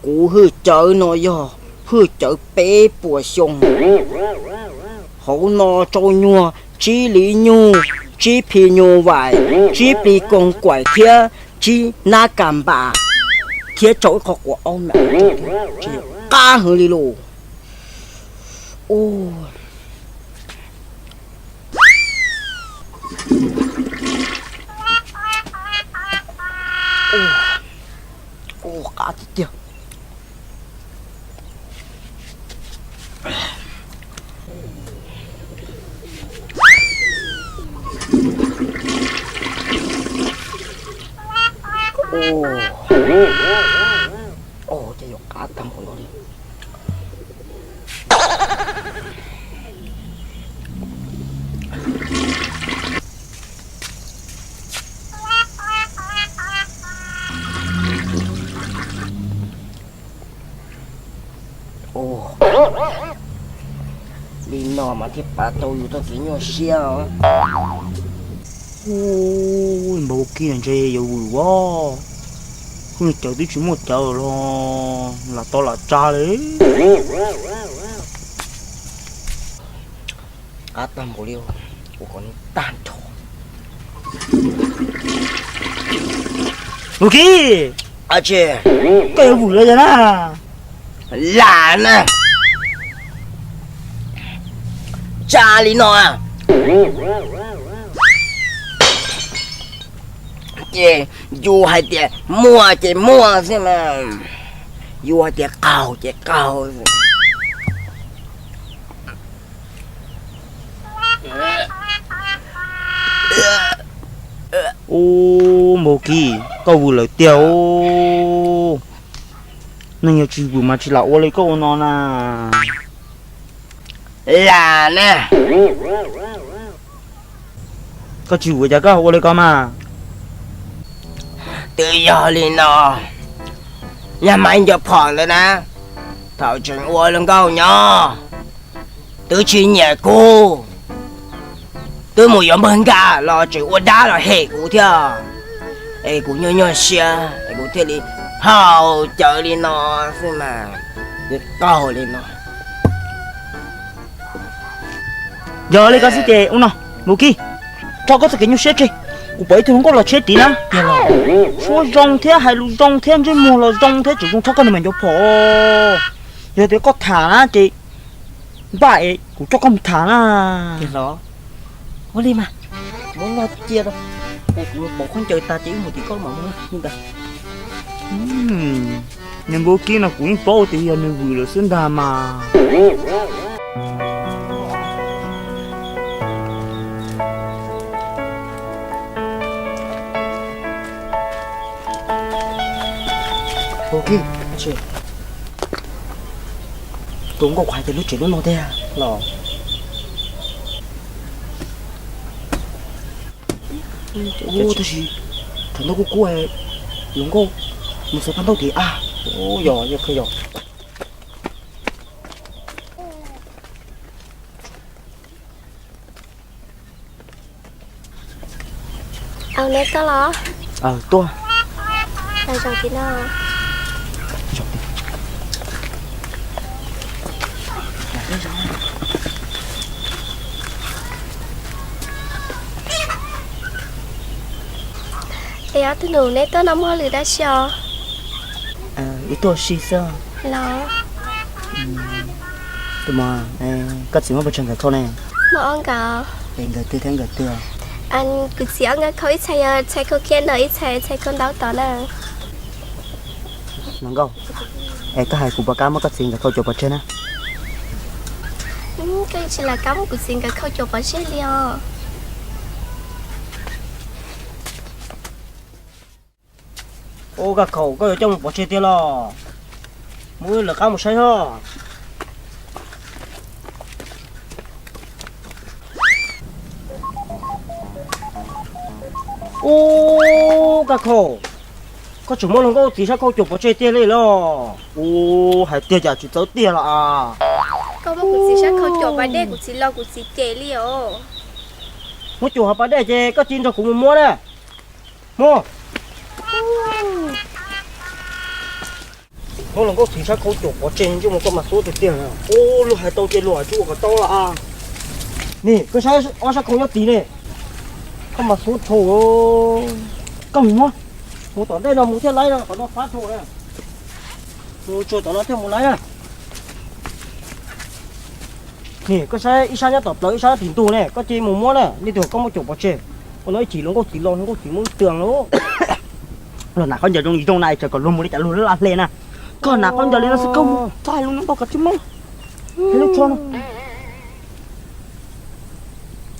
Kuv hwj cawv no yog hwj cawv peb puas xyoo. Hauv no tsau nyuag tsib li nyuj, tsib phi nyuj vais, tsib pli koog kuaim thiab tsib nab kas npas thiab tsau ib qho quav aub me, qab heev li lauj. Ua qab tiag tiag. Ua, ua cas yuav qab tag npaum no li. Ua, li no mas thiaj pab tau yus txoj kev nyuaj siab os. Ua, npawg Kib ntshe yuav vwm os. Hwj cawv twb tsis muaj cawv los lam tau lam tsa li. Qab tag npaum li, ua kom nws tag nrho. Npawg Kib, koj yuav vwm los yog na? Lam na. Tsa li no. Ces yus hais tias muaj ces muaj xwb mas, yus hais tias qaug ces qaug xwb. Ub, npawg Kib, koj vwm lawm tiag os. Neeg yog tsis vwm mas tsis lam ua li koj ua no na. Lam na. Koj tsis vwm cas koj ua li ko mas. Twb yog li no, nyab Maiv Nco Phom ntawd na, thaum tseem ua hluas nkauj nyob, twb tsis nyiam kuv, twb mus yuav npawg Nkaj los tseem ua dab los hem kuv thiab. Es kuv nyuaj nyuaj siab es kuv thiaj li haus cawv li no xwb mas, li qaug li no. Yog li ko xwb ces ua no, npawg Kib, tso koj txoj kev nyuaj siab tseg. Kuv pom ib tug hluas nkauj los tsheb tid na, suab zoo thiab hais lus zoo thiab ntsej muag los zoo thiab tseem zoo tshaj koj niag Maiv Nco Phom. Yog tias koj tham na ces npaj es kuv coj koj mus tham na. Ua li mas, muab noj cia rau, es kuv pov khaub ncaws tas ces wb mus tim koj mam mus li ntawd. Niag npawg Kib no kuv yeej paub tias yog nws vwm lawm xwb ntag mas. Tus nkauj kuv hais tias lub tsev lub no tiag los. Tab sis thaum ntawd kuj kuj, hluas nkauj mus xaws paj ntaub tid a. Yog, yog, yog. Au, neb tuaj los? Tuaj. Los zaum tim no. Es ob tug nus, neb tuaj no muaj hauj lwm dab tsi os? Wb tuaj ua si xwb. Los, tus muam, koj txiv muaj pes tsawg nkawm khau ne? Muaj ob nkawm. Es nkawm twg thiab nkawm twg? Kuv txiv ob nkawm khau, ib txhais yog txhais khau khiab ntawm, ib txhais txhais khau ntaub tod na. Hluas nkauj, es koj hais kuv puas kam muab koj txiv nkawm khau cuam pov tseg na? Koj tsis lam kam muab kuv txiv nkawd khau cuam pov tseg li os. Ua, Kaj Khaum, koj yuav coj mus pov tseg tiag los? Muab lawv qab mus saib os. Ub, Kaj Khaum, koj tseem muab hluas nkauj txiv sab khau cuam pov tseg tiag li los? Ub, hais tiag cas tsis txawv tiag los as? Koj muab kuv txiv sab khau cuam pas dej, kuv txiv los kuv txiv cem li os. Muab cuam hauv pas dej ces koj cia nrog kuv mus muab na. Muab. Koj hluas nkauj txiv sab khau caum pov tseg ntsej muag koj mas xub tiag tiag. Ub, luag hais tau ces luag tsuas ua kom tau los. Nim koj saib ob sab khau nyob tid ne, koj mas xub dhau. Koj mus muab, mus tom ntej no mus thiaj laib no, qhov no fab dhau na. Mus tsuag tom no thiaj mus laib na. Nim koj saib ib sab nyob tom plawv ib sab tim ntug ne, koj cia mus muab na, leej twg koj muab caum pov tseg. Ua no ib chim hluas nkauj txiv los hluas nkauj txiv muab twg los. Los hnav khaub ncaws zoo zoo na, tsam kom luag mus li cas luag lub laj hle na. Koj hnav khaub ncaws li no xwb koj mus txog hais lus no koj tsis muab. Hais lub tshuaj no.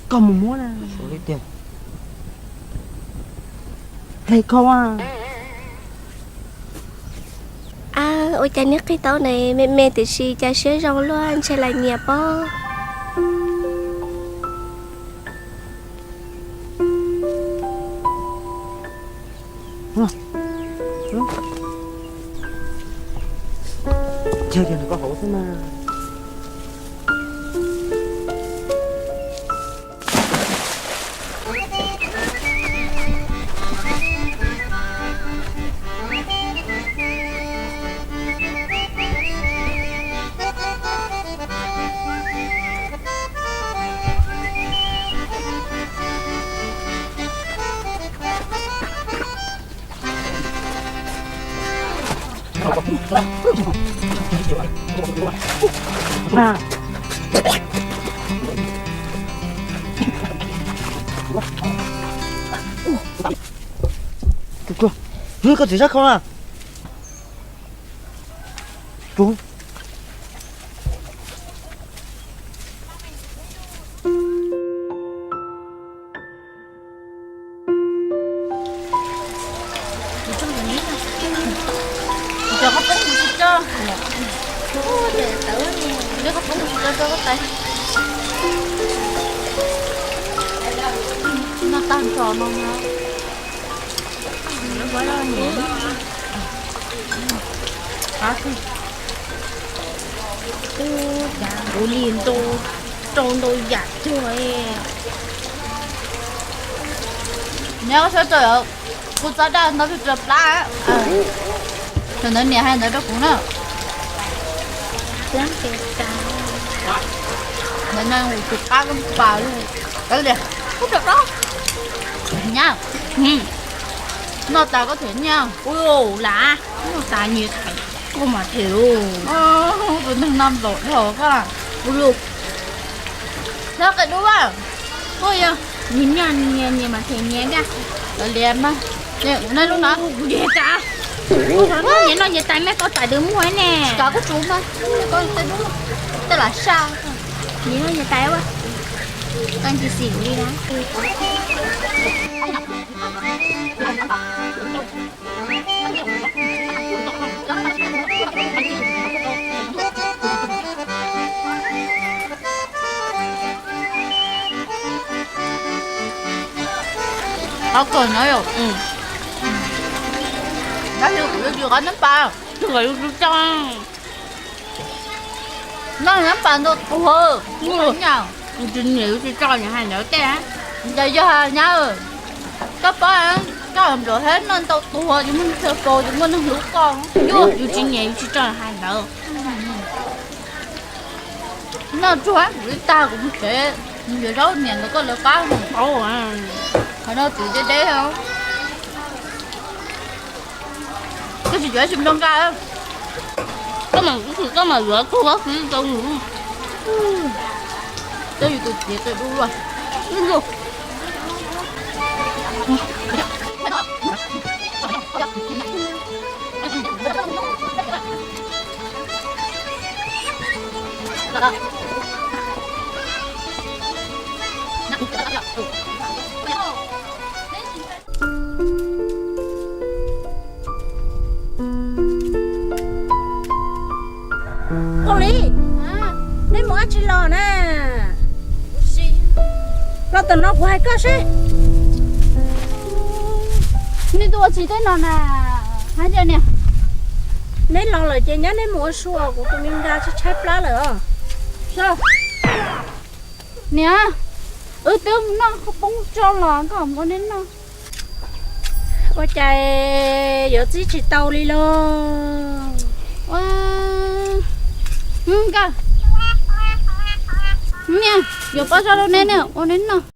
Koj mus muab na. Hle koj a. A, ua cas niag qig tau ne, me me tiam sis cas siab zoo luaj, ntshe lawv nyiam pob. Tseg tias nws koj hauv xwb mas. Koj txiv sab khau na. Noj tag nrho no na. Ub, cas kuv li ntau, rau ntau yam cuag. Nyob sab tod, kuv txob daj ntau tsuag plab. Thaum ntawd niam hais ntawd rau kuv na. Ntawd no tus qab pas li, ub, rau rau. Nyab, noj tas koj them nyiaj. Ua lam, noj tas nyias them, koj mas them. Tus neeg no nplaum dhau koj. Ua lus, noj qe dub, koj yog nyias nyias nyias mas them nyias thiab. Lawv liam mas, nej lub no kuv nyias tas. Nyias noj nyias tais, mej koj tais dwb muag ne. Koj tsuv mas, koj tej dub, tej lam saj. Nyias noj nyias tais ua, koj ntsis xim li na. Qab kawg no yom. Tab sis kuv yuav tsis qab nab pas, twb kom yus tsis tso. Noj nab pas ntau tuag, yus tsis nyiam yus tsis tso, nyias hais ntawd tej. Nyias yog nyab, koj paub, koj nplaum thiab noj ntau tuag ces muaj neeg tshua faus ces muaj neeg hlub koj. Yus tsis nyiam yus tsis tso hais ntawd. Noj tsuag kuv li tag kuv mus tsev, yuav zaub niam ntawd koj lawv qab mus paub. Qhov no txwv deb deb. Koj tsis yuav tsis nrog nqa. Koj mam, koj mam yuav koj vaj xwb tau. Koj yus tus txiv tau dub luaj. Kaus Lim, neb mus dab tsi los na? Los tom no kuv hais koj seb. Nej tuaj ua tsi tej no na? Hais tias niam, neb los lawm ces nyab neb mus ua su, kuv tus me nra tshaib tshaib plab lawm os. Niam, wb twb noj poob tso los koj mus ua neb noj. Ua cas yuav txib tsis tau li lauj? Nkauj, niam, yuav pab zog rau neb ne, ua neb noj.